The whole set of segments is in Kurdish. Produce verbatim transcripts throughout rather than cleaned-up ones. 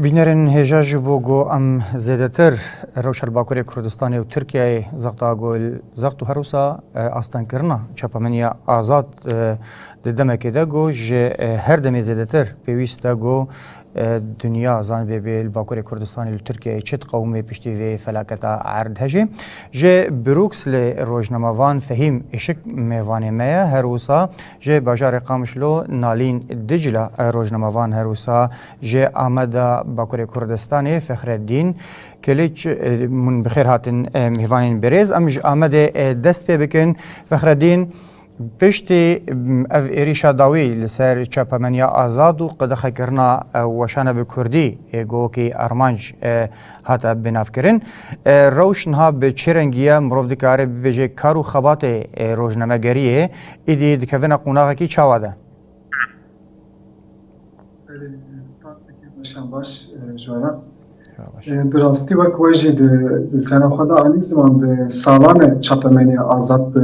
Bînerên hêja, ji bo ku em zêdetir rewşa li Bakurê Kurdistanê û Tirkiyeyê zexta ku zext û her wisa, e, astengkirina çapemeniya azad, e, di demekê de ku ji, e, her demê zêdetir pêwîst e ku, e, dinya zanibe bê li Bakurê Kurdistanê li Tirkiyeyê çi diqewimê piştî vê felaketa erd hejê. Ji Brukslê rojnamevan Fehîm Işık mêvanê me ye, her wisa ji bajarê Qamişlo Nalîn Dicla, e, rojnamevan, her wisa ji Ameda Bakurê Kurdistanê Fexreddîn Kiliç, e, hûn bi xêr hatin, e, mêvanên birêz. Em ji Amedê, e, dest pê bikin. Fexreddîn, piştî, m, ev êrîşa dawî li ser çapemeniya azad û qedexekirina, e, weşana bi kurdî, e, ku wekî armanc, e, hate binavkirin, e, rewş niha bi çi rengî ye? Mirov dikare bibêje kar û xebatê, e, rojnamegeriyê êdî dikevine qonaxekî çawa de? Belê, spas dikim, weşan baş, e, Joana. Ya baş. E, bi rastî wek we jî di bültena xwe de anî ziman, bi salan e çapemeniya azad bi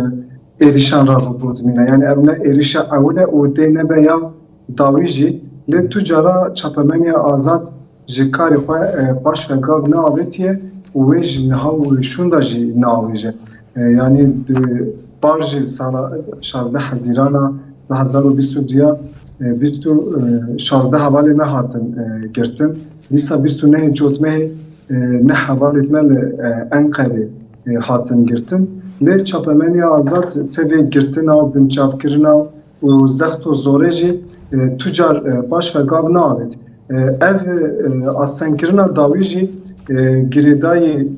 êrîşan re rû bi rû dimîne. Yani ev ne êrîşa ewil e û dê nebe ya dawî jî. Lê tu cara çapemeniya azad ji karê xwe, e, paş ve gav neavêtiye û wê ji niha û şûnda jî neavêje. E, yanî di par jî sala şazdeh Hezîrana du hezar û bîst û duya, e, bîst û, e, şazdeh hevalê me hatin, e, girtin. Dîsa bîst û nehê Cotmehê, e, neh hevalêt me li, e, Enqerê, e, hatin girtin. Lê çapemeniya azad tevê girtina û binçavkirina û zext û zorê jî, e, tu car, e, paş ve gav neavêt. E, ev, e, astengkirina dawî jî, e, girêdayî,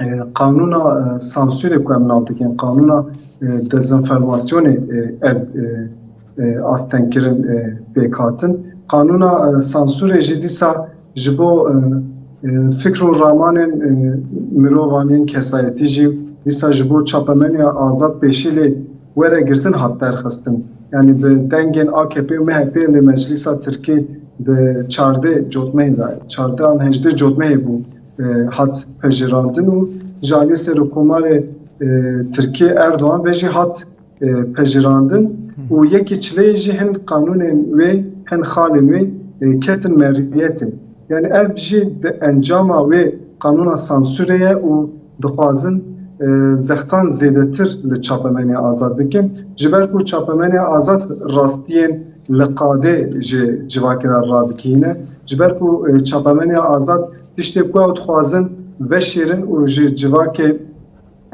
e, qanûna, e, sansûrê ku em nav dikin, qanûna, e, dezenformasyonê, e, ev, e, e, astengkirin, e, pêk hatin. Qanûna, e, sansûrê jî dîsa ji bo, e, e, fikr û ramanên, e, mirovan yên kesayetî jî dîsa ji bo çapemeniya azad pêşî lê were girtin hat derxistin. Yanî bi dengên A K P û M H P li Meclîsa Tirkî bi çardeh Cotmehê de, çardeh an hejdeh Cotmehê bû, e, hat pejirandin û ji alî Serokkomarê, e, Tirkî Erdogan ve jî hat e, pejirandin û yekî çileyê jî hin qanûnên wê, hin xalên wê, e, ketin meriyetê. Yani ev jî di encama wê qanûna sansûrê ye û dixwazin, e, zextan zêdetir li çapemeniya azad bikin. Ji ber ku çapemeniya azad rastiyên li qadê ji civakê re radikihîne. Ji ber ku, e, çapemeniya azad tiştê ku ew dixwazin veşêrin û ji civakê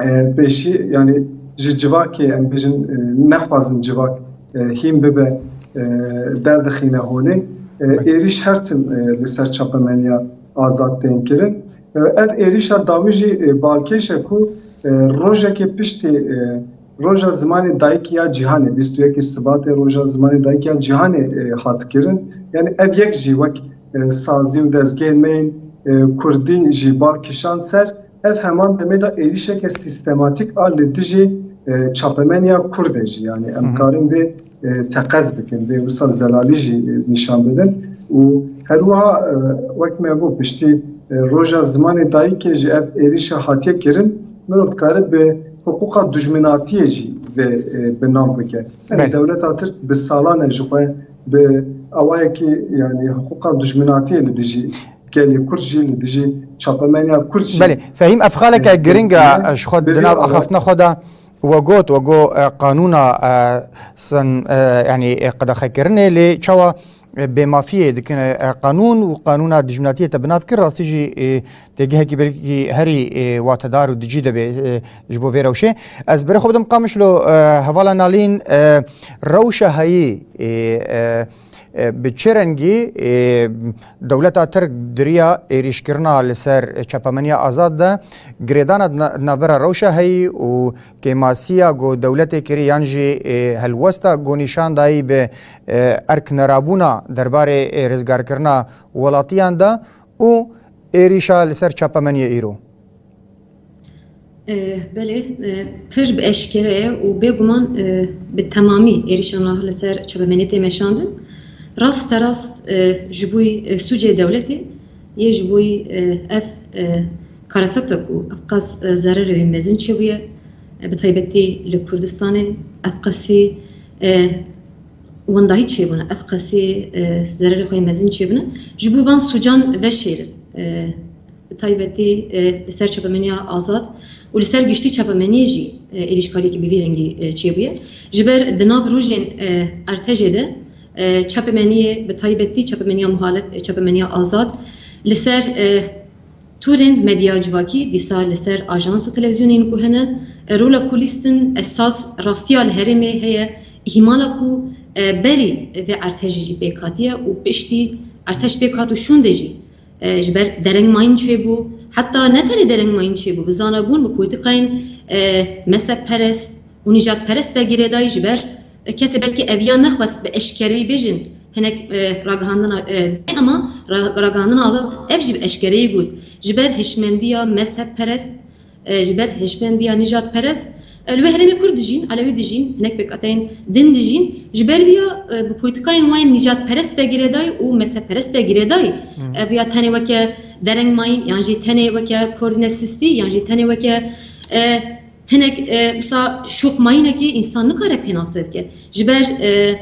e, pêşî, yani ji civakê, em bêjin, e, nexwazin civak, e, hîn bibe, e, derdixîne holê. E, êrîş her tim, e, li ser çapemeniya azad tên kirin. E, ev êrîşa dawî jî, e, balkêş e ku, e, rojekê piştî, e, Roja Zimanê Dayikê ya Cîhanê, bîst û yekê Sibatê Roja Zimanê Dayikê ya Cîhanê, e, hat kirin. Yani ev yek jî wek, e, sazî û dezgehên me yên, e, kurdî jî bal kişand ser. Ev heman demê de êrîşeke sîstematîk a li dijî, e, çapemeniya Kurd e jî. Yani em Hı hı. karin vê, e, teqez bikin, vê wisa zelalî jî, e, nîşan bidin. Û her wiha, e, wek me got, piştî, e, Roja Zimanê Dayikê jî ev êrîşa hatiye kirin, mirov dikare bi hiqûqa dijminatiyê jî vê, e, bi nav bike. Yani Belê. Dewleta Tirk bi salan e ji xwe bi awayekî, yani hiqûqa dijminatiyê li dijî gelê Kurd jî, li dijî çapemeniya Kurd jî, Belê, Fehîm, ev xaleke e, giring e, têkiliye ji xwe bi di vî nav axaftina xwe de we got, we got, e, qanûna, e, sen, e, yanî, e, qedexekirinê, lê çawa, e, bêmafiyê dikine, e, qanûn û qanûna dijminatiyê te bi nav kir, rastî jî, e, têgihekî belkî herî, e, watedar û dicî de be, e, ji bo vê rewşê. Ez berê xwe bidim Qamişlo, e, hevala Nalîn, e, rewşa heyî, e, e, E, bi çi rengî, e, dewleta Tirk di riya êrîşkirina li ser çapemeniya azad de girêdana di na-, navbera rewşa heyî û kêmasiya ku dewletê kirî yan jî, e, helwesta ku nîşan dayî bi, e, erk nerabûna derbarê, e, rizgarkirina welatiyan de û êrîşa li ser çapemeniyê îro? E, belê, e, pir bi eşkere ye û bêguman, e, bi temamî êrîşa niha li ser çapemeniyê tê meşandin. Rasterast, e, ji bo, e, sûcê dewletê yê ji bo, e, ev, e, karaseta ku ev qas, e, zerarê wê mezin çêbûye, e, bi taybetî li Kurdistanê ev qasî, e, wendahî çêbûne, ev qesî, e, zererê xwe yê mezin çêbûne, ji bo van sûcan veşêrin. E, bi taybetî, e, li ser çapemeniya azad û li ser giştî çapemeniyê jî, e, êrîşkariyekî bi vî rengî, e, çêbûye. Ji ber di nav rojên, e, Ertejê de, e, çapemeniyê, bi taybetî çapemeniya muhalif, e, çapemeniya azad, li ser, e, tûrên medya civakî, dîsa li ser ajans û televîzyonên ku hene, e, rola ku lîstin esas rastiya li herêmê heye, îhmala ku, e, berî vê Ertejê jî pêk hatiye û piştî Ertej pêk hat û şûnde jî, e, ji ber derengmayîn çêbû, heta ne tenê derengmayîn çêbû, bi zanabûn, bi polîtîkayên, e, mezhebperest û nîjadperest ve girêdayî, ji ber, e, kesê belkî eviya nexwest bi eşkereyî bêjin, hinek, e, ragihandina, e, ama ra-, ragihandina azad ev jî bi eşkereyî got. Ji ber hişmendiya mezhebperest, e, ji ber hişmendiya nîjadperest, e, li wê herêmê Kurd dijîn, Elewî dijîn, hinek pêkhateyên din dijîn. Ji ber vî ya, e, bi polîtîkayên wan nîjadperest ve girêdayî û mezhebperest ve girêdayî. Hmm. Ev ya tenê weke derengmayîn, yan jî tenê weke koordînesistî, yan jî tenê weke, e, hinek, e, wisa şoxmayînekê însan nikare pênase bike. Ji ber, e,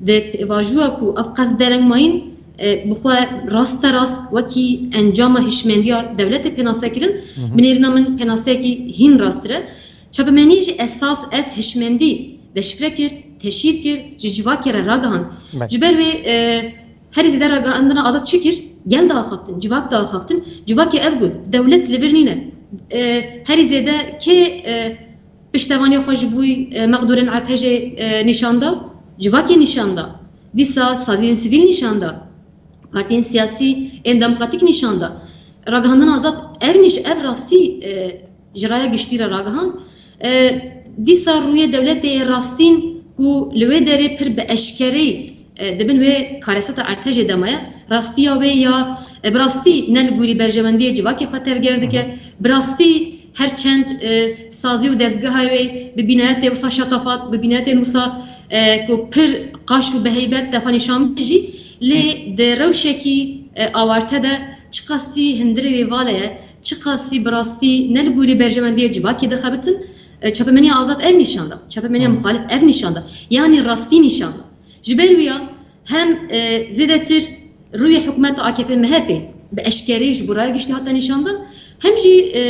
di pêvajoya ku ev qas derengmayîn, e, bi xwe rasterast wekî encama hişmendiya dewletê pênase kirin, Hı hı. bi nêrîna min pênaseyekî hîn rasttir e. Çapemeniyê jî esas ev hişmendî deşifre kir, teşhîr kir, ji civakê re ragihand. Belê. Ji ber wê, e, herî zêde ragihandina azad çi kir? Gel diaxaftin, civak diaxaftin. Civakê ev got, dewlet li vir nîne. E, herî zêde kê, e, piştevaniya xwe ji bo, e, mexdûrên Ertejê, e, nîşan da? Civakê nîşan da. Dîsa saziyên sivîl nîşan da. Partiyên siyasî ên demokratîk nîşan da. Ragihandina azad ev nîş-, ev rastî, e, ji raya giştî re ragihand. E, dîsa rûyê dewletê yê rastîn ku li wê derê pir bi eşkereyî, e, di bin wê kareseta Ertejê de maye, rastiya wê ya, e, bi rastî ne li gorî berjewendiyê civakê xwe tevger dike, Hı hı. bi rastî her çend, e, sazî û dezgeha wê bi bînayetê wisa şetafat, bi bînayetên wisa, e, ku pir qaş û bi heybet defa nîşan bide jî, lê di rewşekî, e, awarte de çiqasî hundirê wê vala ye, çiqasî bi rastî ne li gorî berjewendiyê civakê dixebitin, e, çapemeniya azad ev nîşan da, çapemeniya Hı. muxalif ev nîşan da. Yanî rastî nîşan da. Ji ber wî ya hem, e, zêdetir rûyê hikûmeta A K P M H P bi eşkereyî ji bo raya giştî hate nîşandan, hem jî, e,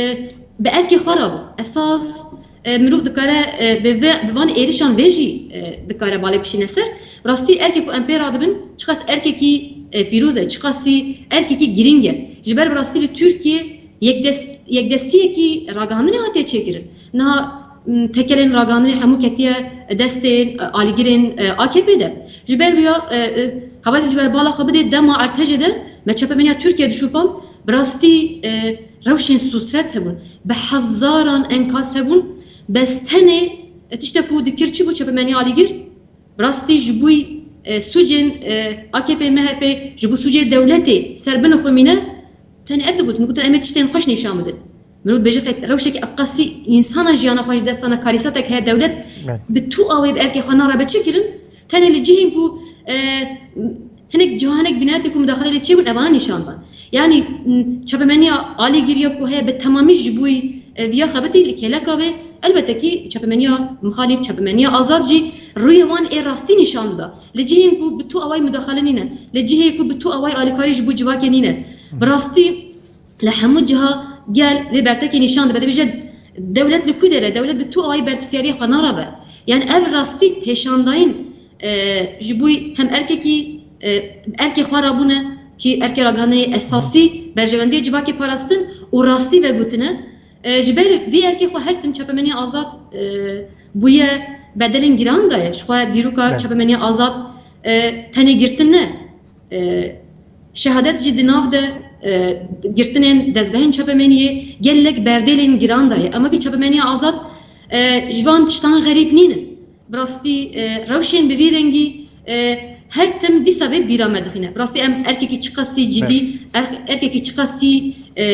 bi erkê xwe re bû. Esas, e, mirov dikare, e, bi ve-, bi van êrişan vê jî, e, dikare balê bişîne ser. Rastî erkê ku em pê radibin, çiqas erkekî, e, pîroz e, çiqasî erkekî girîng e. Ji ber bi rastî li Tirkiyê yekdes-, yekdestiyekî ragihandinê hatiye çêkirin. Niha, m, tekelên ragihandinê hemû ketiye destê, e, alîgirên, e, A K P de. Ji ber wî ya, e, e, hevalî ji ber bala xwe bidê dema Ertejê de me çapemeniya Tirkiye dişopand, bi rastî, e, rewşên sûsret hebûn. Bi hezaran enkaz hebûn. Bes tenê, e, tiştek ku dikir çi bû çapemeniya alîgir? Bi rastî ji bo, e, sûcên, e, A K P M H P, ji bo sûcê dewletê ser binê xwe mîne, tenê ev digotin, digotin, "Em ê tiştên xweş nîşan bidin." Mirov dibêje, qet rewşekî ev qasî însana jiyana xwe ji dest dana, karîsatek heye dewlet Evet. bi tu awê bi erkê xwe narabe çi kirin? Tenê li cihên ku, e, hinek ciha hinek bînayetê ku mudaxele lê çêbûn, evana nîşan dan. Yanî, m, çapemeniya alîgiriya ku heye bi temamî ji bo, e, viya xebitî li kêleka wê, elbette kî çapemeniya muxalîf, çapemeniya azad jî rûyê wan ê rastî nîşan dida. Li cihên ku bi tu awayî mudaxale nîne, li cihê ku bi tu awayî alîkarî ji bo civakê nîne. Bi rastî li hemû ciha gel vê bertekê nîşan dibe. Dibêje, dewlet li ku der e? Dewlet bi tu awayî berpirsiyariya xwe narabe. Yani ev rastî pêşandayîn, e, ji bo hem erkekî, e, erkê xwe rabûne ki erkê ragihandinê esasî berjewendiyê civakê parastin û rastî vegotine. E, ji ber vî erkê xwe her tim çapemeniya azad, e, bûye bedelên giran daye. Ji xwe dîroka Belê. çapemeniya azad, e, tenê girtin ne. E, şehadet jî di nav de, e, girtinên dezgehên çapemeniyê gelek berdêlên giran daye. Ama ki çapemeniya azad, e, ji van tiştan xerîb nînin. Bi rastî, e, rewşên bi vî rengî, e, her tim dîsa vê bîra me dixîne. Bi rastî em erkekî çiqasî cidî, Evet. er-, erkekî çiqasî, e,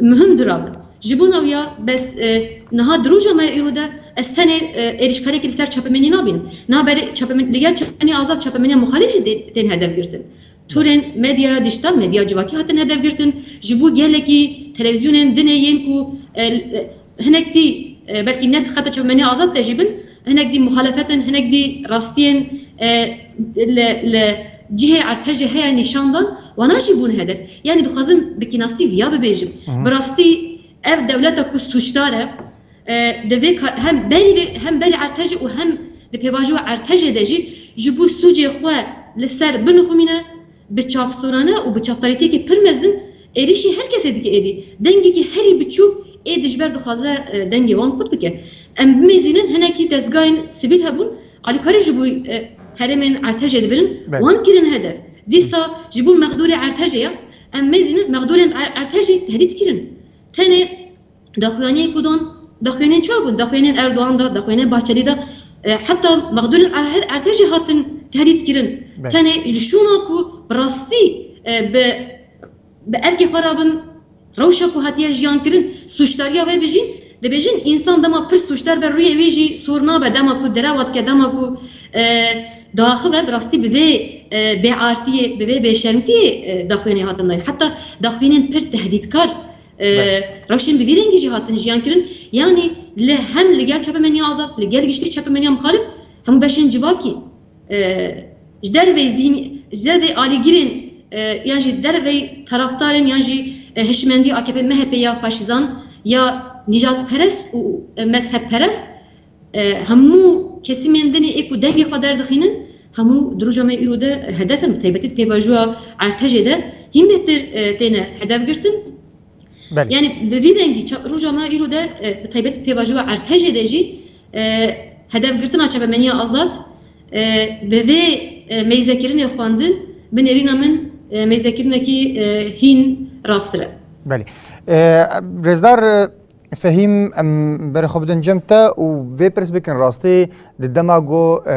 muhim durabin. Ji bona wî ya bes, e, niha di roja me ya îro de ez tenê, e, êrîşkarekî li ser çapemenî nabînim. Niha berê çapemen-, li gel çapemeniya azad çapemeniya muxalîf jî dê-, tên hedef girtin. Torên medyaya dîjîtal, medya civakî hatin hedef girtin. Ji bo gelekî televîzyonên din ê yên ku, e, e, hinek dî, e, belkî ne di xeta çapemeniya azad de jî bin, hinek dî muxalefet in, hinek dî rastiyên, e, li, li cihê ertejê heye nîşan dan, wana jî bûn hedef. Yanî dixwazim bi kînasî viya bibêjim. Bi rastî ev dewleta ku sûcdar e, e, divê ka-, hem berî vê, hem berî ertejê û hem di pêvajoya ertejê de jî ji bo sûcê xwe li ser binixumîne, bi çavsorane û bi çavdarîtiyekî pir mezin êrîşî her kesê dike êdî. Dengekî herî biçûk êdî ji ber dixwaze, e, dengê wan qut bike. Em bimêzînin, hinekî dezgahên sivîl hebûn, alîkarî ji bo, e, herêmên ertejê dibirin, Belê. wan kirin hedef. Dîsa ji bo mexdûrê ertejê ya, em mêzînin mexdûrên er-, ertejê tehdît kirin. Tenê daxuyaniyê ku dan, daxuyaniyên çawa bûn? Daxuyaniyên Erdogan da, daxuyaniyên Bahçelî da, e, heta mexdûrên er-, ertejê hatin tehdît kirin. Belê. Tenê li şûna ku bi rastî, e, bi, bi erkê xwe rabin, rewşa ku hatiye jiyan kirin, sûcdariya wê bijîn, dibêjin, însan dema pir sûcdar be, rûyê wî jî sor nabe, dema ku derewa dike, dema ku, e, diaxive, bi rastî bi vê, e, bêartiyê, bi vê bêşermtiyê, e, daxuyaniyê hatin dayîn. Heta daxuyaniyên pir tehdîtkar, e, Belê. rewşên bi vî rengî jî hatin jiyan kirin. Yanî li hem li gel çapemeniya azad, li gel giştî çapemeniya muxalif, hemû beşên civakî, e, ji derveyî zîn-, ji derveyî alîgirên, e, yan jî derveyî tarafdarên yan jî, e, hişmendî A K P M H P ya faşîzan ya nîjadperest û, e, mezhebperest, e, hemû kesîmên din ê ku dengê xwe derdixînin, hemû di roja me îro de hedef in, bi taybetî di pêvajoya ertejê de hîn bêhtir, e, têne hedef girtin. Belê. Yanî bi vî rengî ça-, roja me îro de, e, bi taybetî pêvajoya ertejê de jî, e, hedefgirtina çapemeniya azad, e, bi vê, e, meyzekirinê xwendin, bi nêrîna min, e, meyzekirinekî, e, hîn rasttir e. Belê. E, Rêzdar, e, Fehîm, em berê xwe bidin cem te û vê pirs bikin, rastî di dema ku, e,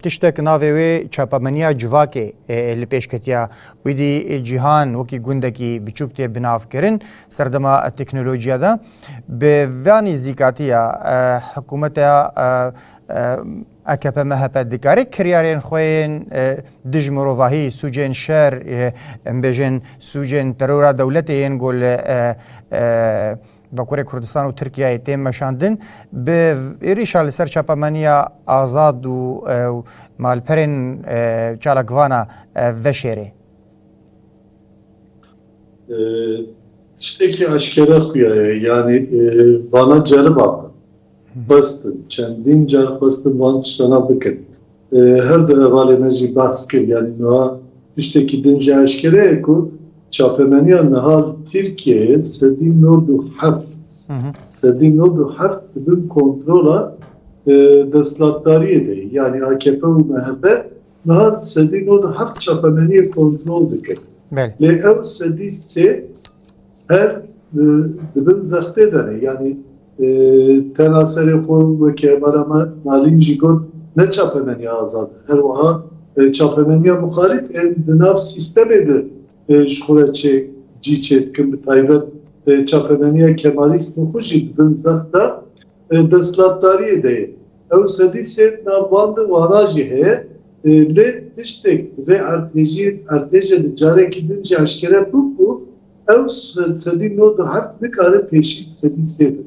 tiştek navê wê çapemeniya civakê, e, li pêş ketiya. Wî dî cîhan wekî gundekî biçûk tê binavkirin, serdema teknolojiya de. Bi vê nîzîkatiya, e, hikûmeta, e, e, A K P M H P dikare kiryarên xwe yên, e, dij mirovahî, sûcên şer, e, em bêjin sûcên terora dewletê yên ku li, e, e, Bakurê Kurdistan û Tirkiyeyê tê meşandin, bi êrîşa li ser çapemeniya azad û, e, malperên, e, çalakvana, e, veşêrê. E, tiştekî eşkere xuya ye, yanî, e, vana ceriba xwestin, çendîn car xwestin van tiştana bikin. E, her du hevalê me jî behs kir, yanî niha tiştekî din jî eşkere ye ku çapemeniya niha li Tirkiyeyê sedî nod û heft, Hı hı. sedî nod û heft di bin kontrola, e, desthilatdariyê de ye. Yanî A K P û M H P niha sedî nod û heft çapemeniyê kontrol dikin. Belê. Lê ew sedî sê her, e, di bin zextê de ne. Yanî, e, tena serê xwe weke Mara Ma-, Malîn jî got, ne çapemeniya azad e. Her wiha, e, çapemeniya muxalîf ên di nav sîstemê de, e, ji xwe re çê, cî çêdikin. Bi taybet, e, çapemeniya Kemalîst bi xwe jî di bin zexta, e, desthilatdariyê de ye. Ew sedî sê di nav van de wana jî heye. E, lê tiştek divê ertêjî, ertêjê di carekî din jî eşkere bû ku ew se-, sedî nod û heft nikare pêşî sedî sê bibe.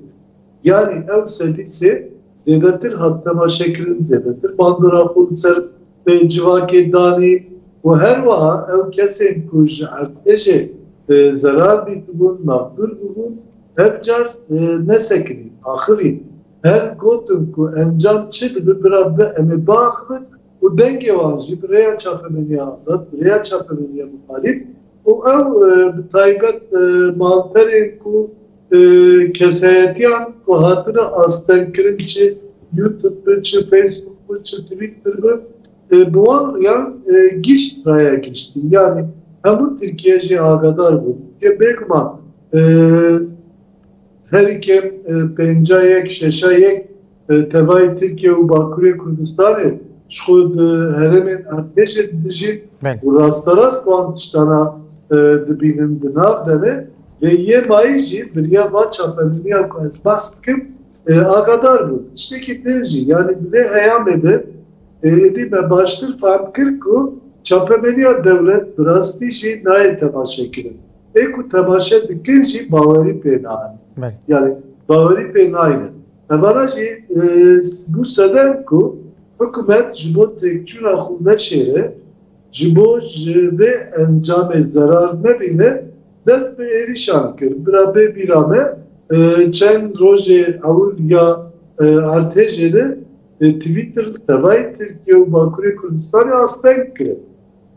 Yanî ew sedî sê zêdetir hat temaşekirin, zêdetir bandora xwe li ser, e, civakê danî û her wiha ew kesên ku ji ertêjê, e, zerar dîtibûn, mexdûr bûbûn, her car, e, nesekinîn, axivîn. Her gotin ku encam çi dibe, bira bibe, em ê biaxivin û dengê wan jî bi rêya çapemeniya azad, bi rêya çapemeniya muxalîf û ew, e, bi taybet, e, malperên ku, e, kesayetiyan ku hatine astengkirin, çi YouTube bin, çi Facebook bin, çi Twitter bin, e, bi wan riyan, e, gişt raya giştî. Yanî hemû Tirkiye jî agadar bû. Ke bêguman, e, herî kêm, e, pênca yek, şeşa yek, e, tevayê Tirkiye û Bakurê Kurdistanê ji xwe di herêmên erdhêjê didijîn Belê. û rasterast wan tiştana, e, dibînin, di nav de ne. Lê yê mayî jî bi riya va çapemeniya ku ez behs dikim, e, agadar bûn. Tiştekî din jî, yanî di vê heyamê de, e, êdî me baştir fehm kir ku çapemeniya dewlet bi rastî jî nayê temaşekirin. Ê ku temaşe dikin jî bawerî pê nayînin. Belê. Yanî bawerî pê nayînin. Evana jî, e, bû sedem ku Hikûmet ji bo têkçûna xwe veşêre, ji bo ji vê encamê zerar nebîne, dest bi êrîşan kir. Bira bê bîra me, e, çend rojê ewil ya, e, erdhêjê de, e, Twitter li tevayî Tirkiye û Bakurê Kurdistanê asteng kirin.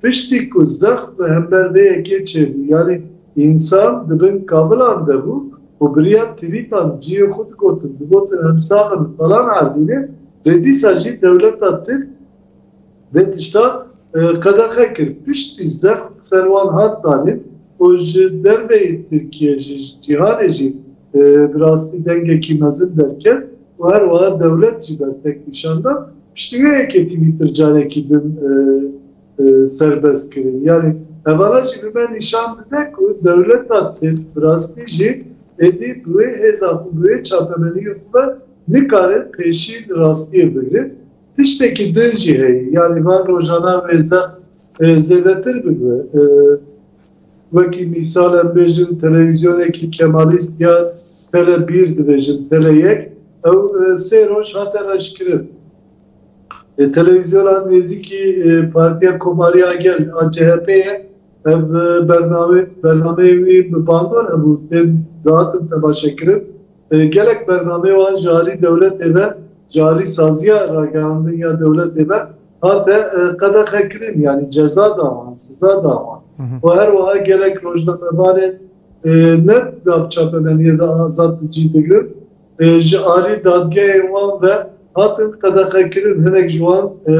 Piştî ku zext li hember vê yekê çêbû, yanî însan di bin kavilan de bû û bi riya twîtan cihê xwe digotin, digotin em sax in falan erdînê, lê dîsa jî dewleta Tirk vê tişta, e, qedexe kir. Piştî zext ser wan hat danîn û ji derveyî Tirkiye jî, ji cîhanê jî, e, bi rastî dengekî mezin derket û her wiha dewlet jî bertek nîşan da. Piştî wê yekê Twitter carekî din, e, e, serbest kirin. Yanî evana jî bi me nîşan dide ku dewleta Tirk bi rastî jî êdî bi wê hêza xwe, bi wê çapemeniyê xwe ve nikare pêşî li rastiyê bigire. Tiştekî din jî heye. Yanî van rojana wê zext, e, zêdetir bibe. E, wekî mîsal em bêjin televîzyonekî Kemalîst ya Tele bir dibêjin, Tele yek, ew, e, sê roj hate reşkirin. E, televîzyona nêzîkî, e, Partiya Komarî ya Gel, a C H P ye. Ev, e, bername, bernameyê wî bi bandor hebû, tên dihatin temaşekirin. E, gelek bernameyê wan ji alî dewletê ve, ji alî saziya ragihandin ya dewletê ve hate, e, qedexekirin, yanî ceza da wan, siza da wan. Hı hı. Û her wiha gelek rojnamevanên, e, ne di nav çapemeniyê de azad bi cî digirin, e, ji alî dadgehên wan ve hatin qedexekirin. Hinek ji wan, e,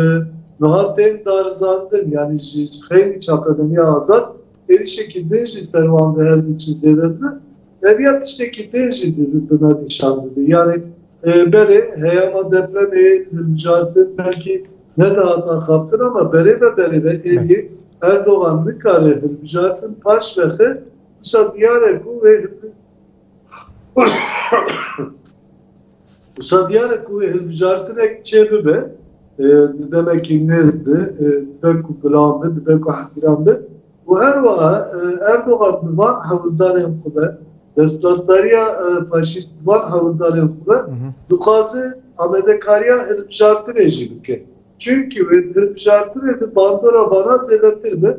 niha tên darizandin, yanî ji, ji xeynî çapemeniya azad êrîşekî din jî ser wan dihere, diçe zêde dibe. Ev ya tiştekî din jî di, bi me nîşan dide. Yanî, e, belê heyama depremê hilbijartin belkî nedihat axaftin ama berê ve berê ve êdî Erdogan nikare hilbijartin paş vexe, wisa diyar e ku wê hilbi-, wisa diyar e ku wê hilbijartinek çêbibe, e, di demekî nêz de, e, dibe ku bilan be, dibe ku hezîran be. Û her wiha, e, Erdogan bi van hewldanên xwe ve, desthilatdariya, e, faşîst bi van hewldanên xwe ve Hı hı. dixwaze amadekariya hilbijartinê jî bike. Çunkî wê di hilbijartinê de bandora vana zêdetir be.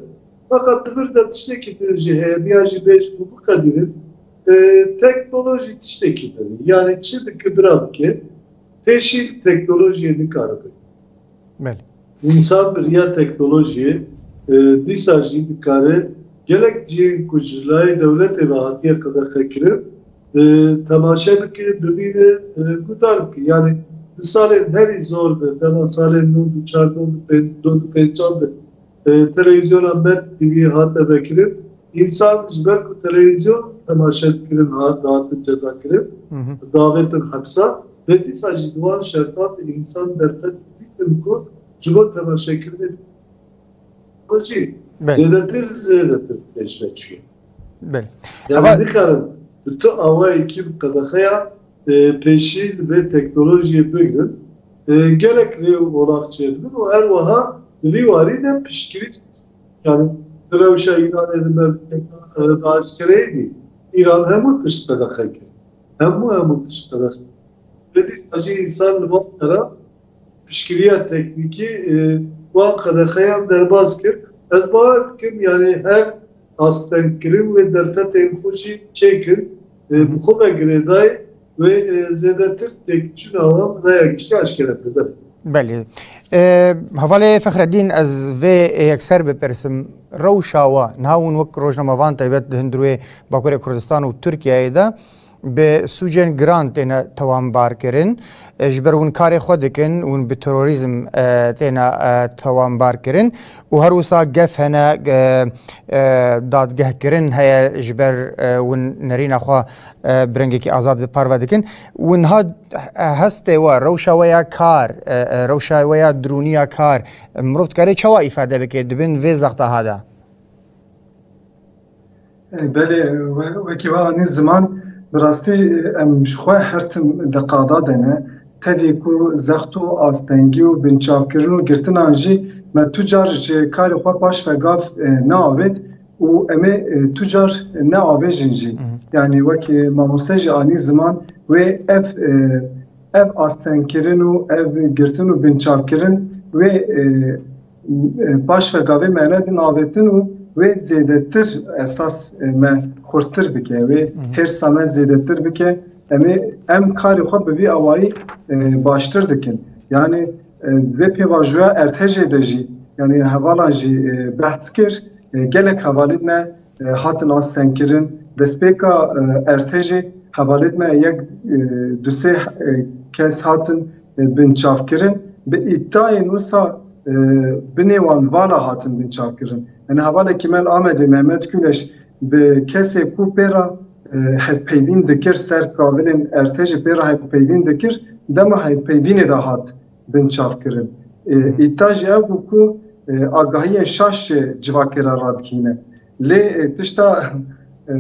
Feqet di vir de tiştekî din jî heye, niha jî bêjin û biqedînin. E, teknolojî tiştekî din e. Yanî çi dike bira bike, pêşî teknolojiyê nikare bike. Belê. Însan bi riya teknolojiyê, e, dîsa jî dikare gelek cihên ku ji layê dewletê ve hatiye qedexekirin, e, temaşe bike, bibîne, e, guhdar bike. Yanî di salên herî zor de, dema salên nod û çar, nod û pênc, nod û pêncan de, e, televîzyona Med T V hate vekirin, însan ji ber ku televîzyon temaşe dikirin, ha-, dihatin cezakirin, Hı hı. diavêtin hepsa. Lê dîsa jî di wan şertan de însan derfet dîtin ku ji bo temaşekirinê jî Belê. zêdetir, zêdetir pêş ve çûye. Belê. Yani Ama nikarin bi tu awayekî bi qedexeya, e, pêşî li vê teknolojiyê bigrin. E, gelek rê û olaq çêdibin û her wiha di vî warî de piştgirî, yani di rewşa Îranê de me, e, bi eskereyê dî. Îran hemû tişt qedexe kir. Hemû, hemû tişt qedexe. Lê dîsa jî însan li van dera piştgiriya teknîkî, e, wan qedexeyan derbas kir. Ez bawer dikim, yani her astengkirin wê derfetên xwe jî çêkin, e, bi xwe ve girêdayî wê, e, zêdetir têkçûna wan raya giştî aşkere bike. Belê. E, Hevalê Fexreddîn, ez vê yekser bipirsim. Rewşa we, niha hûn wek rojnamevan taybet di hundirê Bakurê Kurdistan û Tirkiyeyê de, bi sûcên giran têne tewanbarkirin. E, ji ber hûn karê xwe dikin, hûn bi terorîzm, e, têne, e, tewanbarkirin û her wisa gef hene, e, e, dadgehkirin heye ji ber, e, hûn nerîna xwe, e, bi rengekî azad bi parve dikin. Hûn ha, e, hestê we, rewşa we ya kar, e, e, rewşa we ya dirûniya kar, e, mirov dikare çawa îfade bike di bin vê zexta ha de? Belê, we-, wekî we anî ziman, bi rastî, em ji xwe her tim di qada de ne. Tevî ku zext û astengî û binçavkirin û girtinan jî me tu car ji karê xwe paş ve gav, e, neavêt û em ê, e, tu car neavêjin jî. Hı hı. Yanî wekî mamoste jî anî ziman, wê ev, e, ev astengkirin û ev girtin û binçavkirin wê, e, e, paşve gavê me nedin avêtin û wê zêdetir esas, e, me xurttir bike, wê Hı hı. hêrsa me zêdetir bike. Em ê, em karê xwe bi vî awayî, e, baştir dikin. Yani, e, vê pêvajoya Ertejê de jî, yani hevalan jî, e, behs kir, e, gelek hevalên me, e, hatin astengkirin. Destpêka, e, Ertejê hevalên me yek, e, du sê, e, kes hatin, e, binçavkirin. Bi îddiayên wisa, e, binê wan vala hatin binçavkirin. Yani hevalekî me li Amedê Mehmet Kuleş bi kesê ku pê re, e, hevpeyvîn dikir, ser kavilên Ertejê pê re hevpeyvîn dikir, dema hevpeyvînê de hat binçavkirin. E, Hı hı. Îddia jî ew bû ku, e, agahiyên şaş ji civakê re radikîne. Lê, e, tişta, e,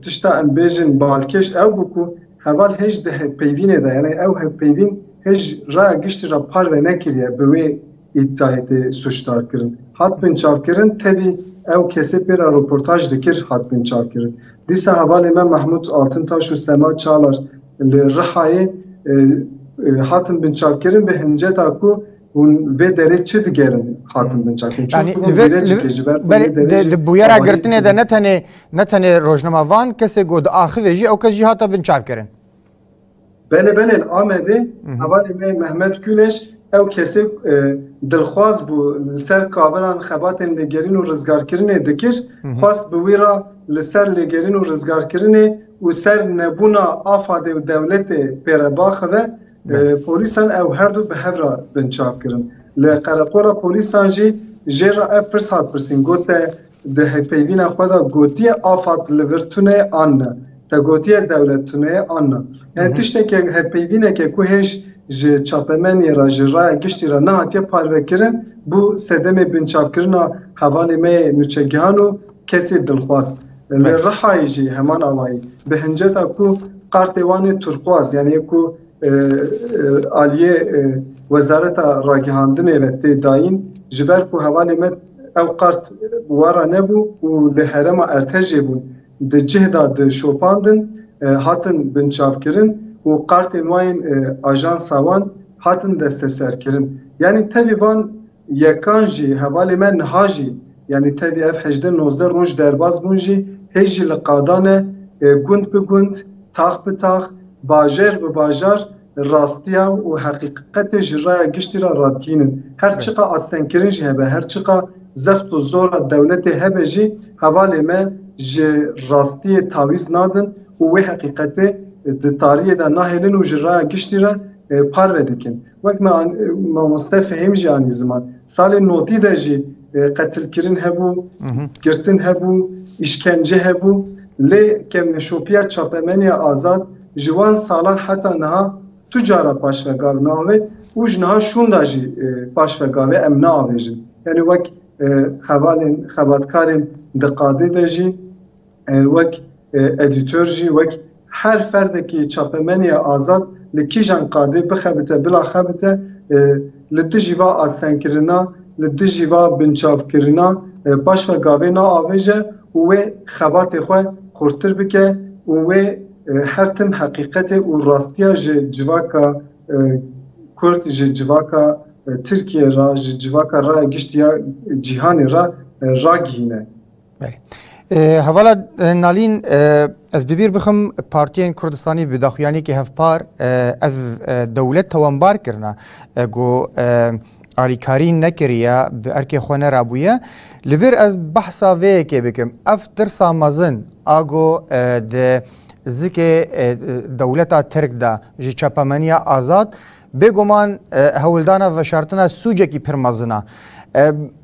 tişta em bêjin balkêş ew bû ku heval hêj di hevpeyvînê de, yani ew hevpeyvîn hêj raya giştî re parve nekiriye bi wê îddiayê tê sûcdar kirin. Hat binçavkirin, tevî ew kesê pê re roportaj dikir hat binçavkirin. Dîsa hevalê me Mahmut Altintaş û Sema Çalar li Rihayê, e, e, hatin binçavkirin bi hinceta ku hûn vê derê çi digerin hatin binçavkirin. Yanî Çunku li vê, li, gîrecikê ji ber ku belê, vê derê di, jî di bûyera hevalî girtinê de ne tenê, ne tenê rojnamevan, kesê ku diaxivê jî, ew kes jî hate binçavkirin. Belê, belê, li Amedê Hı hı. hevalê me Mehmet Kuleş, ew kesê, e, dilxwaz bû, li ser kaviran xebatên lêgerîn û rizgarkirinê dikir, Hı hı. xwest bi wî re li ser lêgerîn û rizgarkirinê û ser nebûna AFADê û dewletê pê re biaxive, e, Belê. polîsan ew her du bi hev re binçav kirin. Li qereqola polîsan jî jê re ev pirs hat pirsîn, got te di hevpeyvîna xwe de gotiye AFAD li vir tune ye an ne? Te gotiye dewlet tune ye an ne? Yani Hı hı. tişteke, hevpeyvîneke ku hêj ji çapemeniyê re, ji raya giştî re nehatiye parvekirin, bû sedemê binçavkirina hevalê me yê nûçegihan û kesê dilxwaz. Li Belê. Rihayê jî heman awayî. Bi hinceta ku kartê wan ê turkuaz, yani ku, e, e, aliyê, e, Wezareta Ragihandinê ve tê dayîn, ji ber ku hevalê me ew kart wara nebû û li herêma Ertejê bûn, di cih de dişopandin, e, hatin binçavkirin û kartên wan yên, e, ajansa wan hatin desteserkirin. Yani tevî van yekan jî, hevalê me niha jî, yani tevî ev hejdeh nozdeh roj derbas bûn jî, hê jî li qada ne, e, gund bi gund, tax bi tax, bajar bi bajar rastiya û heqîqetê ji raya giştî re radikînin. Her Evet. çiqa astengkirin jî hebe, her çiqa zext û zora dewletê hebe jî, hevalê me ji rastiyê tawîz nadin û wê heqîqetê di tariyê de nahêlin û ji raya giştî re, e, parve dikin. Wek me an-, mamoste Fehîm jî anî ziman. Salên notî de jî, e, qetilkirin hebû, Hı hı. girtin hebû, îşkence hebû. Lê kevneşopiya çapemeniya azad ji wan salan heta niha tu cara paşvegav navêt û ji niha şûnda jî, e, paşvegavê em naavêjin. Yani wek, e, hevalên xebatkarên di qadê de jî, e, wek, e, edîtor jî, wek her ferdekî çapemeniya azad li kîjan qadê bixebite, bila xebite, e, li dijî va astengkirina, li dijî va binçavkirina, e, paşvegavê naavêje û wê xebatê xwe xurtir bike û wê, e, her tim heqîqetê û rastiya ji civaka, e, Kurd, ji civaka, e, Tirkiye re, ji civaka raya giştiya cîhanê re, e, ragihîne. Belê. E, hevala, e, Nalîn, e, ez bi bîr bixim, partiyên Kurdistanî bi daxuyaniyekî hevpar, e, ev, e, dewlet tawanbar kirine, e, ku, e, alîkarî nekiriye, bi erkê xwe nerabûye. Li vir ez behsa vê yekê bikim. Ev tirsa mezin, a ku, e, di zikê, e, dewleta Tirk de ji çapemeniya azad, bêguman, e, hewldana veşartina sûcekî pir mezin e. E,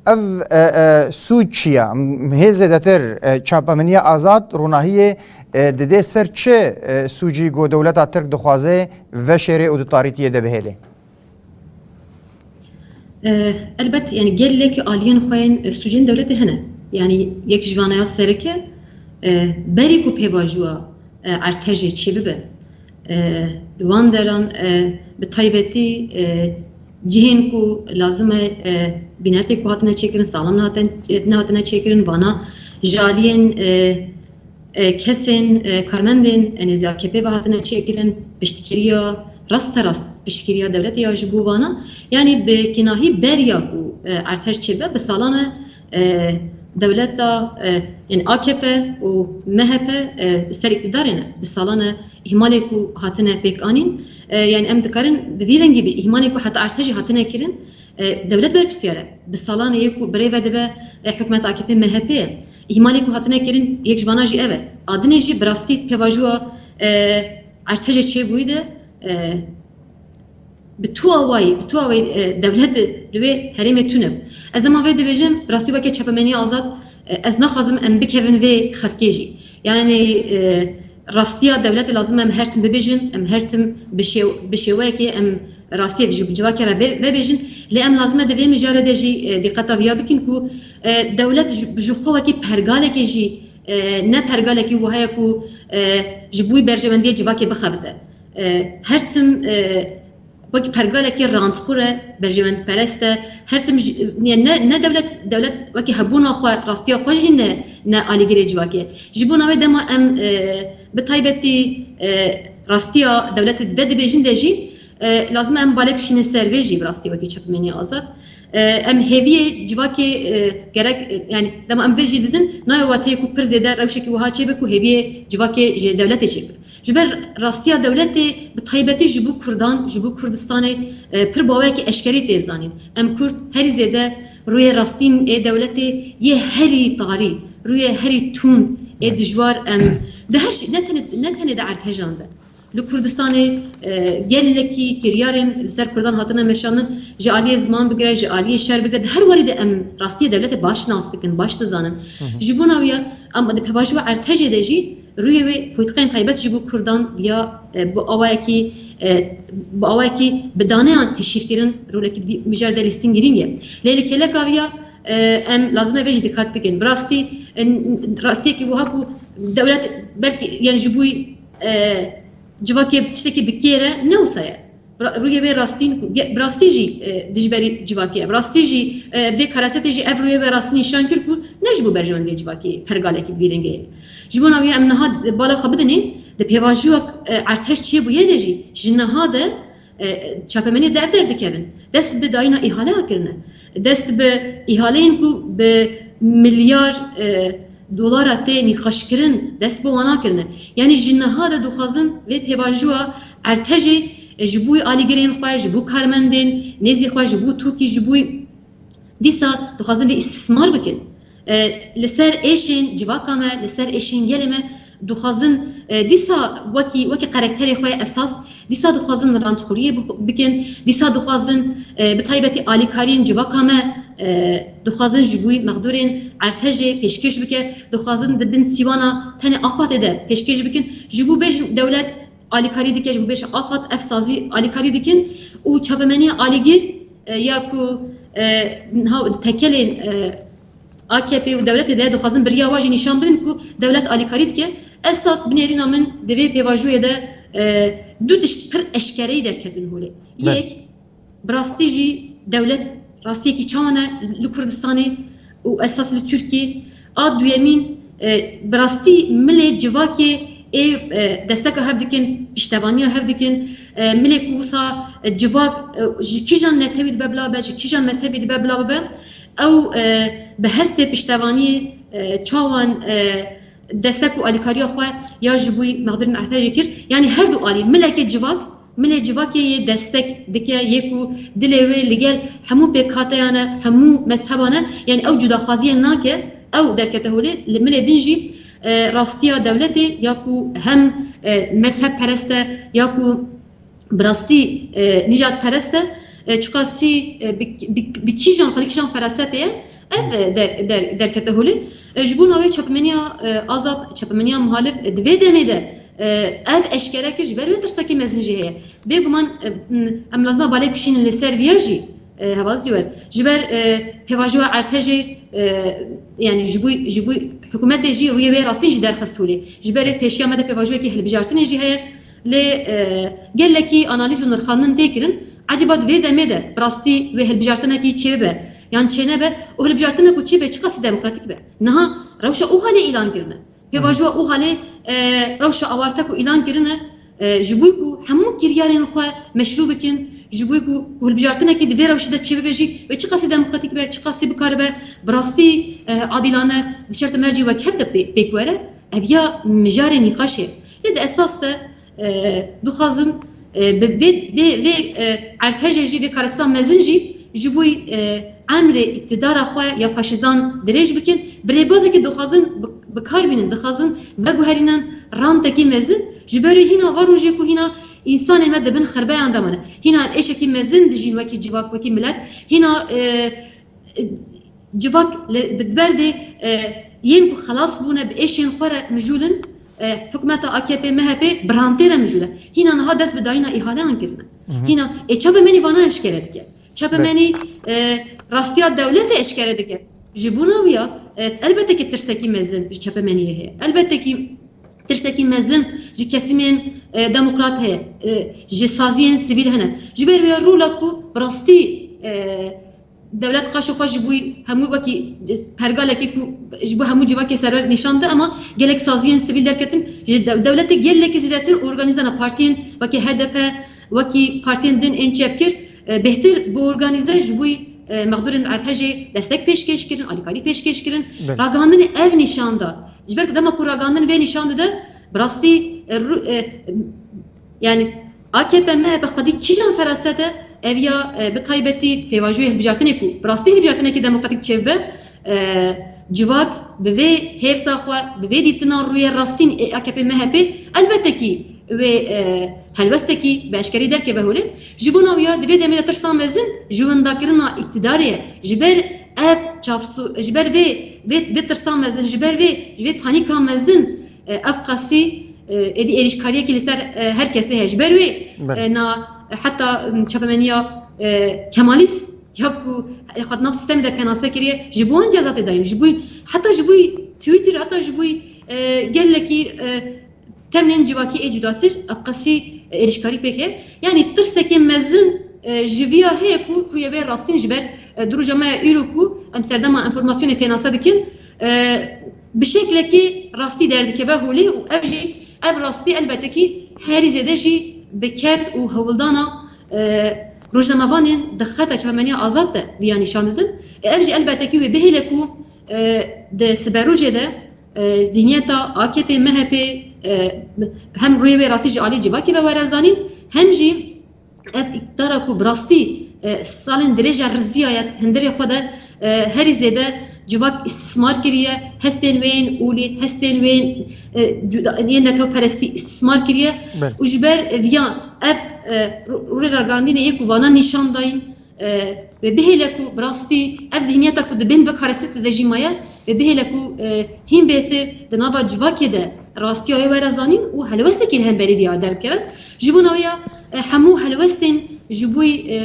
ev, e, e, sûc çi ye? M-, hê zêdetir, e, çapemeniya azad ronahiyê, e, didê ser çi, e, sûcî ku dewleta Tirk dixwaze veşêrê û di tarîtiyê de bihêlê? E, elbet, yani gelek aliyên xwe yên, e, sûcên dewletê hene. Yani yek ji vana ya sereke, e, berî ku pêvajoya, e, Ertejê çêbibe, e, li van deran, e, bi taybetî, e, cihên ku lazim e, e, bînetê ku hatine çêkirin, saxlem nehatin-, nehatine çêkirin, vana ji aliyên, e, e, kesên, e, karmendên, e, nêzî A K P ve hatine çêkirin, piştgiriya rasterast piştgiriya dewletê ya ji bo vana, yanî bi kinahî beriya ku, e, erdhej çêbe, bi salan e, e, dewleta, e, yani A K P û M H P, e, ser îktidarê ne. Bi salan e îhmalê ku hatine pêk anîn, e, yani em dikarin bi vî rengî bi îhmalê ku heta erdhejî hatine kirin, e, dewlet berpirsiyar e. Bi salan e yê ku bi rê ve dibe, e, hikûmeta A K P M H P ye. Îhmalê ku hatine kirin, yek ji vana jî ev e. A dinê jî bi rastî pêvajoya, e, erdhejê çêbûyî de, e, bi tu awayî, bi tu awayî, e, dewlet li wê herêmê tune bû. Ez dema vê dibêjim, bi rastî weke çapemeniya azad, e, ez naxwazim em bikevin vê xefkê jî. Yani, e, rastiya dewletê lazim em her tim bibêjin, em her tim bi şêw-, bi şêweyekê em rastiyek ji civakê re bê-, vebêjin. Lê em lazim e di vê mijarê de jî, e, dîqeta viya bikin ku, e, dewlet ji, ji xwe wekî pergalekê jî, e, ne pergalekî wiha ye ku, e, ji bo berjewendiyê civakê bixebite. E, her tim, e, wekî pergalekî randxwir e, berjewendperest e, her tim ji, yani ne, ne dewlet, dewlet wekî hebûna xwe, rastiya xwe jî ne, ne alîgirê civakê. Ji bona wê dema em, e, bi taybetî, e, rastiya dewletê di vê dibêjin de jî, e, lazim e em balê bişînin ser vê jî bi rastî wekî çapemeniya azad. E, em hêviyê civakê, e, gerek, e, yani dema em vê jî didin, nayê wateyê ku pir zêde rewşekî wiha çêbe ku hêviyê civakê ji dewletê çêbe. Ji ber rastiya dewletê bi taybetî ji bo Kurdan, ji bo Kurdistanê, e, pir baweyekî eşkerî tê zanîn. Em Kurd herî zêde rûyê rastîn ê dewletê yê herî tarî, rûyê herî tund ê dijwar em di her şey, ne tenê, ne tenê di erdhejan de. Li Kurdistanê, e, gelekî kiryarên li ser Kurdan hatine meşandin, ji aliyê ziman bigire, ji aliyê şer bigire, di her warî de em rastiyê dewletê baş nas dikin, baş dizanin. Ji bona wî ya, em di pêvajoya erdhejê de jî rûyê wê polîtîkayên taybet ji bo Kurdan ya, e, bi awayekî, e, bi awayekî bi daneyan teşhîr kirin, rolekî di vî mijarê de lîstin girîng e. Lê li kêleka vî ya, e, em lazim e vê jî diqet bikin. Bi rastî, e, rastiyekî wiha ku dewlet belkî, yani ji bo, e, civakê tiştekî bi kêr e, ne wisa ye. Bi ra-, rûyê wê rastîn ku ge-, bi rastî jî, e, dijberî civakê ye. Bi rastî jî, e, vê karasetê jî ev rûyê wê rastî nîşan kir ku ne ji bo berjewendiyê civakê pergalekî bi vî rengê ye. Ji bona wî em niha bala xwe bidinê, di pêvajoya, e, erdhej çêbûyê de jî, ji niha de, e, çapemeniya de ev derdikevin. Dest bi dayîna îhaleya kirine. Dest bi îhaleyên ku bi milyar, e, dolara tê nîqaşkirin, dest bi wana kirine. Yanî ji niha de dixwazin vê pêvajoya erdhejê, e, ji bo alîgirên xwe, ji bo karmendên nêzî xwe, ji bo tokî, ji bo dîsa dixwazin vê îstismar bikin. E, li ser êşên civaka me, li ser êşên gelê me dixwazin, e, dîsa wekî, wekî karakterê xwe esas, dîsa dixwazin randxuriyê bik-, bikin, dîsa dixwazin, e, bi taybetî alîkariyên civaka me, e, dixwazin ji bo mexdûrên erdhejê pêşkêş bike, dixwazin di bin sîwana tenê AFADê de pêşkêş bikin. Ji bo bêjin dewlet alîkarî dike, ji bo bêjin AFAD, ev sazî alîkarî dikin û çapemeniya alîgir, e, ya ku, e, niha tekelên, e, A K P û dewletê de dixwazin bi riya wa jî nîşan bidin ku dewlet alîkarî dike. Esas binêrîna min di vê pêvajoyê de, e, du tişt pir eşkereyî derketin holê. Belê. Yek, bi rastî jî dewlet rastiyekî çawan e li Kurdistanê û esas li Tirkiyê. A duyemîn, e, bi rastî milê civakê ê, e, desteka hev dikin, piştevaniya hev dikin. E, milê ku wisa, e, civak, e, ji kîjan netewî dibe bila be, ji kîjan mezhebî dibe bila bibe, ew, e, bi hestê piştevaniyê, e, çawan, e, destek û alîkariya xwe ya ji bo mexdûrên erdhejê kir. Yanî her du alî, milekê civak, milê civakê yê destek dike, yê ku dilê wê li gel hemû pêkhateyan e, hemû mezheban e, yanî ew cudaxwaziye nake, ew derkete holê, li milê din jî, e, rastiya dewletê ya ku hem, e, mezhebperest e, ya ku bi rastî, e, nîjadperest e, e, çiqasî, e, bi, bi, bi kîjan, xwe li kîjan ferasetê ye, ev, e, der, der, derkete holê. E, ji bona wê çapemeniya, e, azad, çapemeniya muhalif, e, di vê demê de, e, ev eşkere kir, ji ber wê tirsekî mezin jî heye. Bêguman, e, m-, em lazima balê kişînin li ser viya jî, e, heval Zîwer. Ji ber, e, pêvajoya erdhejê, e, yani ji bo, ji bo hikûmetê jî rûyê wê rastîn jî derxist holê. Ji berê pêşiya me de pêvajoyekî hilbijartinê jî heye. Lê, e, gelekî analîz û nirxandin tê kirin. Ecêba di vê demê de bi rastî wê hilbijartinekî çêbibe yan çênebe û hilbijartinek ku çêbe çiqasî demokratîk be? Niha rewşa û halê îlan kirine. Pêvajoya û halê, e, rewşa awarte ku îlan kirine, E, ji bo ku hemû kiryarên xwe meşrû bikin, ji bo ku, ku hilbijartinekê di vê rewşê de çêbibe jî, wê çiqasî demokratîk be, çiqasî bikaribe, bi rastî, e, adîlane di şert û mercê wekhev de pê-, pêk were, ev ya mijarê nîqaşê. Lê di esas de, e, dixwazin, e, bi vê, vê, vê, e, ertejê jî, vê karestûna mezin jî ji bo, e, emrê îktidara xwe ya faşîzan dirêj bikin, bi rêbazekî dixwazin bi, bi kar bînin, dixwazin veguherînin rantekî mezin. Ji ber wê hîna va rojê ku hîna însanê me di bin xirbeyan de mane. Hîna em êşekî mezin dijîn wekî civak, wekî milet. Hîna, e, e, civak li, bi derdê, e, yên ku xelas bûne bi êşên xwe re mijûl in, e, hikûmeta A K P M H P bi rantê re mijûl e. Hîna niha dest bi dayîna îhaleyan kirine. Hı hı. Hîna, ê, çapemenî vana eşkere dike. Çapemenî, e, rastiya dewletê eşkere dike. Ji bona wî ya, e, elbette ki tirsekî mezin ji çapemeniyê heye. Elbette ki tirsekî mezin ji kesimên, e, demokrat heye, e, ji saziyên sivîl hene. Ji ber wê ya rola ku bi rastî, e, dewlet qaşo xwe ji bo hemû wekî pergalekî ku ji bo hemû civakê serwer nîşan de, ema gelek saziyên sivîl derketin. Ji dew-, dewletê gelekî zêdetir organîzana partiyên wekî H D P, wekî partiyên din ên çepgir, e, bêhtir bi organîze ji bo, e, mexdûrên erdhejê destek pêşkêş kirin, alîkarî pêşkêş kirin. Belê. Ragihandinê ev nîşan da. Ji ber ku dema ku ragihandin vê nîşan dide, bi rastî, e, ru-, e, yani A K P M H P xwedî kîjan feraset e, ev ya, e, bi taybetî pêvajoyê hilbijartinê ku bi rastî hilbijartinekî demokratîk çêbibe, e, civak bi vê hêrsa xwe, bi vê dîtina rûyê rastîn ê A K P M H P, elbette kî wê, e, helwestekî bi eşkerî derkeve holê. Ji bona wî ya di vê demê de tirsa mezin ji windakirina îktidarê ye. Ji ber ev çavsu-, ji ber vê, vê, vê tirsa mezin, ji ber vê, ji vê panîka mezin, e, ev qasî, e, êdî êrîşkariyekî li ser, e, her kesê heye. Ji ber wê, Belê. e, na, heta, m, çapemeniya, e, Kemalîst ya ku, e, xwe di nav sîstemê de pênase kiriye, ji bo wan ceza tê dayîn. Ji bo, heta ji bo Twitter, heta ji bo, e, gelekî, e, temên civakî ê cudatir, ev qasî, e, êrîşkarî pêk heye. Yanî tirsekê mezin, e, ji viya heye ku rûyê vê rastîn ji ber, e, di roja me ya îro ku em serdema enfûrmasyonê pênase dikin, e, bi şeklekî rastî derdikeve holê û ev jî, ev rastî elbette kî herî zêde jî bi ked û hewldana, e, rojnamevanên di xeta çapemeniya azad de viya nîşan didin. E, ev jî elbette kî wê bihêle ku, e, di siberojê de, e, zîniyeta A K P M H P, e, hem rûyê wê rastî ji alî civakê ve were zanîn, hem jî ev îktidara ku bi rastî, e, salên dirêj e riziyaye hundirê xwe de, e, herî zêde civak îstismar kiriye, hestên wê yên olî, hestên wê yên, e, cuda-, yên netewperestî îstismar kiriye Belê. û ji ber viya ev, e, rû-, rûyê ragihandinê yê ku vana nîşan dayîn, e, wê bihêle ku bi rastî ev zîhniyeta ku di bin vê karestê de jî maye, wê bihêle ku, e, hîn bêhtir di nava civakê de rastiya wê were zanîn û helwestekî li hemberî vê ya derbikeve. Ji bona wê ya, e, hemû helwestên ji bo, e,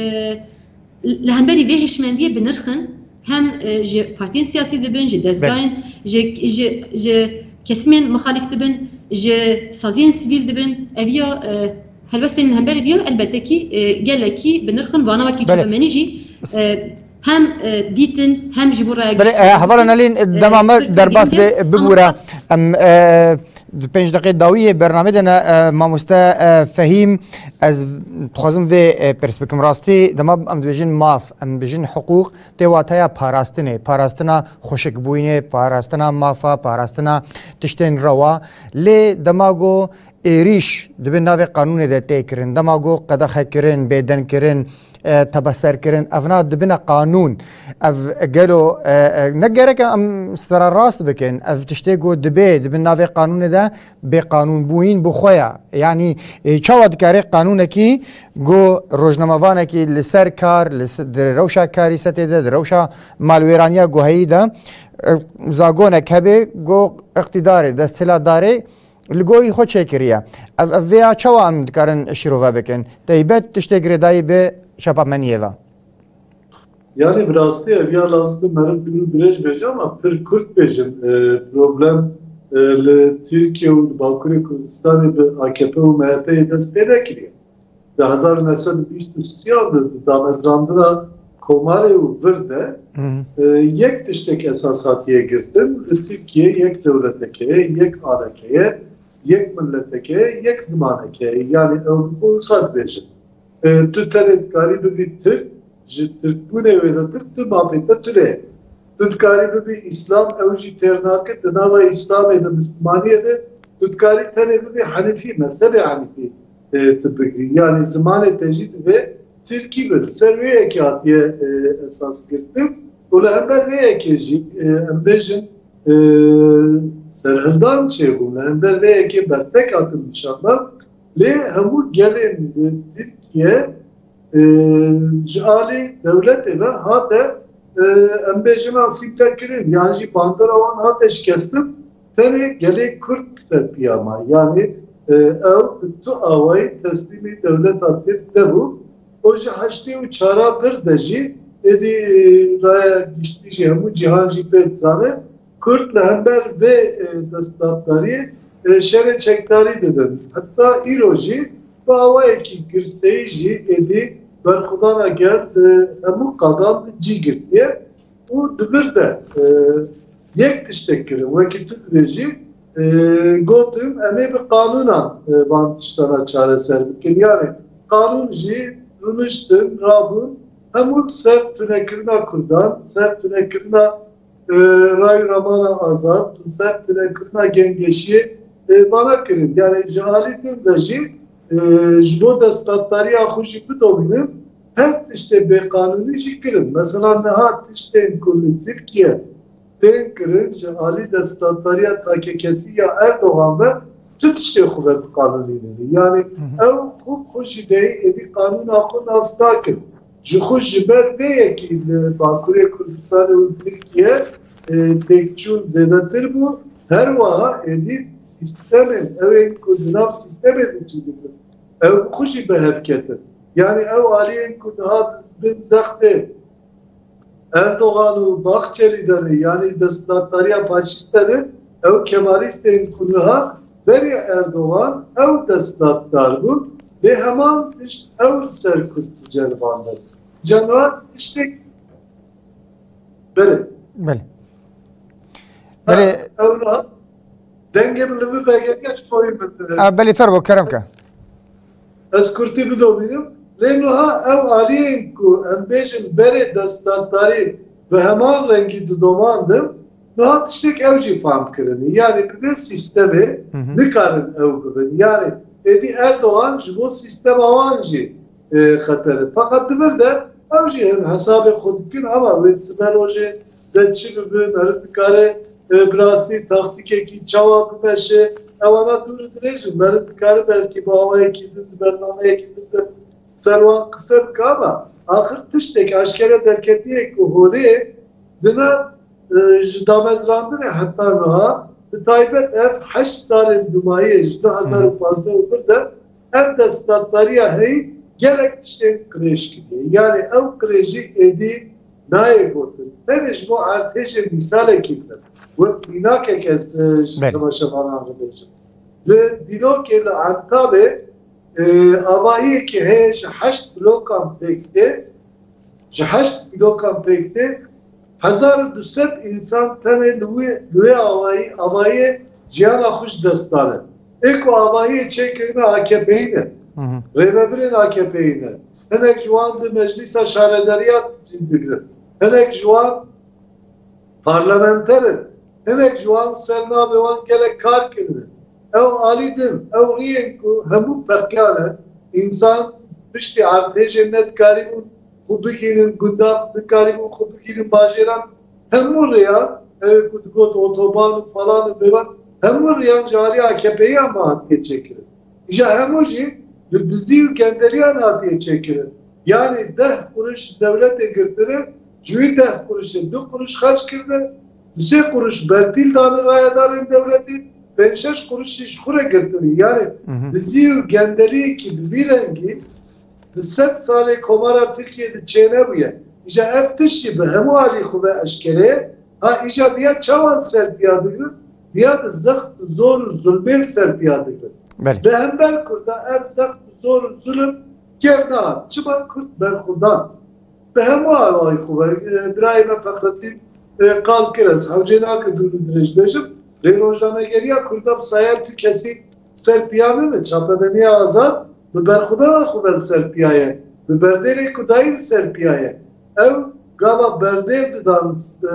li hemberî vê hişmendiyê bi nirx in, hem, e, ji partiyên siyasî dibin, ji dezgahên, ji, ji, ji kesimên muxalîf dibin, ji saziyên sivîl dibin. Ev ya, e, helwestên li hemberî vê ya elbette kî, e, gelekî bi nirx in. Vana wekî Belê. çapemenî jî, e, hem, e, dîtin, hem ji bo raya Belê, giştî e, hevala dîtin, Nelîn, e, dema me Tirkiye derbas dîtin. bê, bibûre. Ama Em, e, di pênc deqê dawiyê bernamê de ne, e, mamoste, e, Fehîm, ez dixwazim vê, e, pirs bikim. Rastî, dema em dibêjin maf, em dibêjin hiqûq, tê wateya parastinê, parastina xweşikbûyînê, parastina mafa, parastina tiştên rewa. Lê dema go êrîş di bin navê qanûnê de tê kirin, dema go qedexekirin, bêdenkirin, e, tebeserkirin, evna dibine qanûn. Ev gelo, e, e, ne gerek e em sererast bikin. Ev tiştê go dibê, di bin navê qanûnê de bêqanûnbûyîn bi xwe ye. Yanî, e, çawa dikare qanûnekî go rojnamevanekî li ser kar, li se-, di rewşa karîsetê de, di rewşa malwêraniya guheyî de, e, zagonek hebe go iqtîdarê, desthilatdarê, li gorî xwe çêkiriye. Ev, ev vê ya çawa em dikarin şîrove bikin? Taybet tiştê girêdayî bi çapemeniyê ve. Yani bi rastî ev ya lazim bi meriv dibin dirêj bêje ama pir kurt bêjin. E, problem, e, li Tirkiye û li Bakurê Kurdistanê bi A K P û M H P'yê dest pê nekiriye. Di hezar û neh sed û bîst û sê de di damezrandina Komarê û vir de, Hı hı. e, yek tiştek esas hatiye girtin. Li Tirkiye yek dewleteke ye, yek aleke ye. yek mileteke, yek zimaneke. Yani ew bi xwe wisa dibêjin. E, tu tenê dikarî bibî Tirk, ji Tirkbûnê wê de Tirk, tu mafê te tune ye. Tu dikarî bibî Îslam, ew jî têr nake, di nava Îslamê de, Mislimaniyê de, tu dikarî tenê bibî Henîfî, mezhebê Henîfî, e, tu bigirî. Yani zimanê te jî divê Tirkî be. Li ser wê yekê hatiye, e, esas girtin. Û li hember vê yekê jî, e, em bêjin, e, serhildan çêbûn. Li hember vê yekê bertek hatin nîşandan. Lê hemû gelên li Tirkiye, e, ji alî dewletê ve hate, e, em bêjin asîmle kirin, yan jî bandora wan hate şikestin, tenê gelê Kurd ser piya ma. Yani, e, ew bi tu awayî teslîmî dewleta Tirk nebû. O ji heştê û çara bir de jî êdî, e, raya giştî jî hemû cîhan jî pê dizane. Kurd li hember vê, e, desthilatdariyê, e, şerê çekdarî didin. Heta îro jî bi awayekî girseyî jî êdî berxwedana gel di hemû qadan de cî girtiye û di vir de, e, yek tiştek kirin. Wekî tu dibêjî, e, gotin, em ê bi qanûnan, e, van tiştana çareser bikin. Yani qanûn jî rûniştin, rabûn, hemû ser tunekirina Kurdan, ser tunekirina e, ray û remana azad, li ser tunekirina gengeşiyê, e, vana kirin. Yani ji alî din ve jî, e, ji bo desthilatdariya xwe jî bidomînin, her tiştê bêqanûnî jî kirin. Mesela niha tiştên ku li Tirkiye tên kirin ji alî desthilatdariya takekesî ya Erdogan ve tu tiştê xwe ve biqanûnînin. Yani Hı hı. ew xwe xwe jî deyî êdî qanûna xwe nas nakin. Ji xwe ji ber vê yekî li Bakurê Kurdistanê û Tirkiye, e, têkçûn zêdetir bû. Her wiha êdî sîstemên, ew ên ku di nav sîstemê de cî digirin, ew bi xwe jî bi hev ketin. Yani ew aliyên ku niha bin zextê Erdogan û Bahçelî de ne, yani desthilatdariya faşîst de ne, ew Kemalîstên ku niha berê Erdogan ew desthilatdar bûn, lê heman tişt ew li ser Kurd diceribandin. Canavar tiştek, belê. Belê. Ha, Belê. Ew niha dengê min li min vegeriya ji bo wî min, e, A, belê, fer bo, kerem ke. Ez kurtî bidomînim. Lê niha ew aliyên ku em bêjin berê desthilatdarî bi heman rengî didomandin, niha tiştek ew jî fam kirinî. Yani bi vê sîstemê Hı hı. nikarin ew bibin. Yani êdî Erdogan ji bo sîstema wan jî, e, xeter e. Feqet di vir de ew jî hin hesabê xwe dikin, ama wê sibe rojê de çi bibe, meriv dikare, e, bi rastî taktîkekî çawa bimeşe, ewana dûr û dirêj in. Meriv dikare belkî bi awayekî din, bi bernameyekî din de ser wan qise bike, ama axir tiştek aşkere derketiye ku holê dina, e, ji damezrandinê heta niha, bi taybet ev heşt salên dumayî ji du hezar û pazdeh û vir de ev desthilatdariya heyî gelek tiştên qirêj kiriye. Yani ew qirêjî êdî nayê gotin. Tenê ji bo erdhêjê mîsalekî bidin. Wek mînakek ez, e, ji Belê. temaşevanan re bêjim. Li Dîlokê, li Entabê, e, avahiyekî heye ji heşt blokan pêk tê. Ji heşt blokan pêk tê. Hezar û du sed însan tenê li wê, li wê avahî, avahiyê jiyana xwe ji dest dane. Ê ku avahiyê çêkirine A K P'yî ne. Hı hı. Rêvebirên A K P'yî ne. Hinek ji wan di meclîsa şaredariya cî digrin. Hinek ji wan parlamenter in. Hinek ji wan ser navê wan gelek kar kirine. Ew alî din, ew riyên ku hemû peqiyane, însan piştî erdhêjên nedikarîbûn xwe bigihînin gundan, dikarîbûn xwe bigihînin bajêran, hemû riyan, ew ê ku digot otoban û falan û bêvan, hemû riyan ji alî A K P'yê ya me hatiye çêkirin. Îja hemû jî bi dizî û gendeliyan hatiye çêkirin. Yanî deh quruş ji dewletê girtine, ji wî deh quruşê du quruş xerc kirine, du sê quruş bertîl dane rayedarên dewletê, pênc şeş quruş jî ji xwe re girtine. Yanî Hı hı. dizî û gendeliyekî bi vî rengî di sed salê Komara Tirkiyê de çênebûye. Îja ev tişt jî bi hemû alî xwe ve eşkere ye. Ha îja viya çawa li ser piya digirin? Viya bi zext û zor û zulmê li ser piya digirin. Belê. Li hember Kurda ev zext û zor û zulm kevna hat. Çima Kurd berxwedan? Bi hemû awayî xwe ve, e, birayê me Fexretîn, e, qal kir, ez hewcê nake dûr û dirêj bêjim. Lê rojnamegeriya Kurda bi saya tu kesî ser piya nîne. Çapemeniya azad bi berxwedana xwe ve li ser piya ye. Bi berdêlê ku dayî li ser piya ye. Ew gava berdêl didan, e,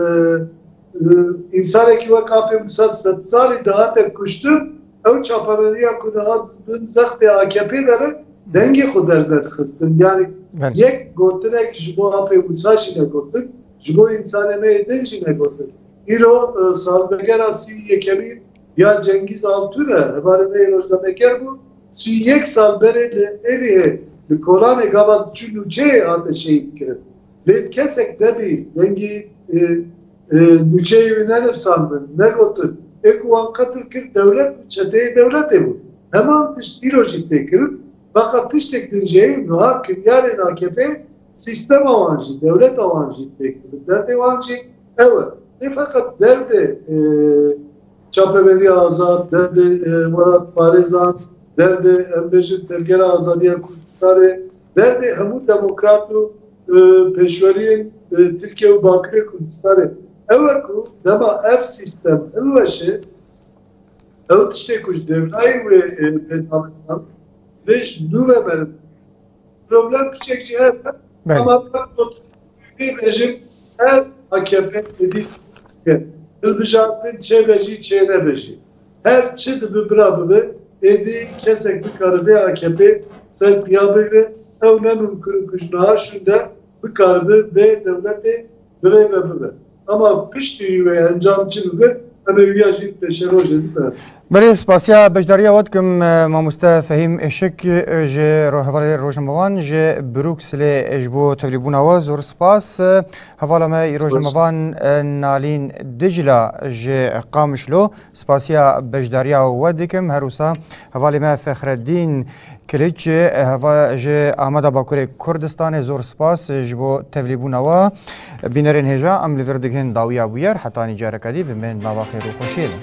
e, însanekî wek Apê Musa sed salî dihate kuştin, ew çapemeniya ku niha bin zextê A K P de ne, dengê xwe derdedixistin. Yanî Belê. yek gotinek ji bo Apê Musa jî negotin, ji bo însanê me yê din jî negotin. Îro, e, salvegera sî û yekemîn ya Cengîz Altun e, hevalê me yê rojnameger bû. Sî û yek sal berê li Êlihê, li kolanê gava diçû nûçeyê hate şehîd kirin. Lê kesek nebihîst, dengî, e, e, nûçeyê wî nenivsandin, negotin. Ê ku wan qetil kir dewlet bû, çeteyê dewletê bû. Heman tişt îro jî tê kirin. Feqet tiştek din jî heye, niha kiryarên A K P sîstema wan jî, dewleta wan jî tê kirin. Derdê wan jî ew e. Lê feqet derdê, e, çapemeniya azad, derdê, e, welatparêzan, derdê, em bêjin, Tevgera Azadiya Kurdistanê, derdê hemû demokrat û, e, pêşweriyên, e, Tirkiye û Bakurê Kurdistanê. Ew e ku dema ev sîstem hilweşe, ew tiştê ku ji Dêvlayê wê, e, pê damezrand, vê ji nû ve meriv. Problem piçek jî hebe. Belê. Ama ben bêjim, ev A K P êdî hilbijartin çêbe jî çênebe jî. Her çi dibe bira bibe, êdî kesek bikaribe A K P ser piya bigre, ew ne mimkun in ku ji niha şûnde bikaribe vê dewletê birêve bibe. Ama piştî wê encam çi bibe, em ê wiya jî pêşerojê bibe. Belê, spasiya beşdariya we dikim, e, mamoste Fehîm Işik, e, ji ro-, hevalê rojnamevan ji Brukselê ji bo tevlîbûna we zor spas. E, hevala me î rojnamevan, e, Nalîn Dicla ji Qamişlo, spasiya beşdariya we dikim. Her wisa hevalê me Fexreddîn Kiliç, e, heva ji Ameda Bakurê Kurdistanê zor spas ji bo tevlîbûna we. Bînerên hêja, em li vir digihên dawiya bûyer. Hetanî careke dî, bimên nava xêr û xweşiyê de.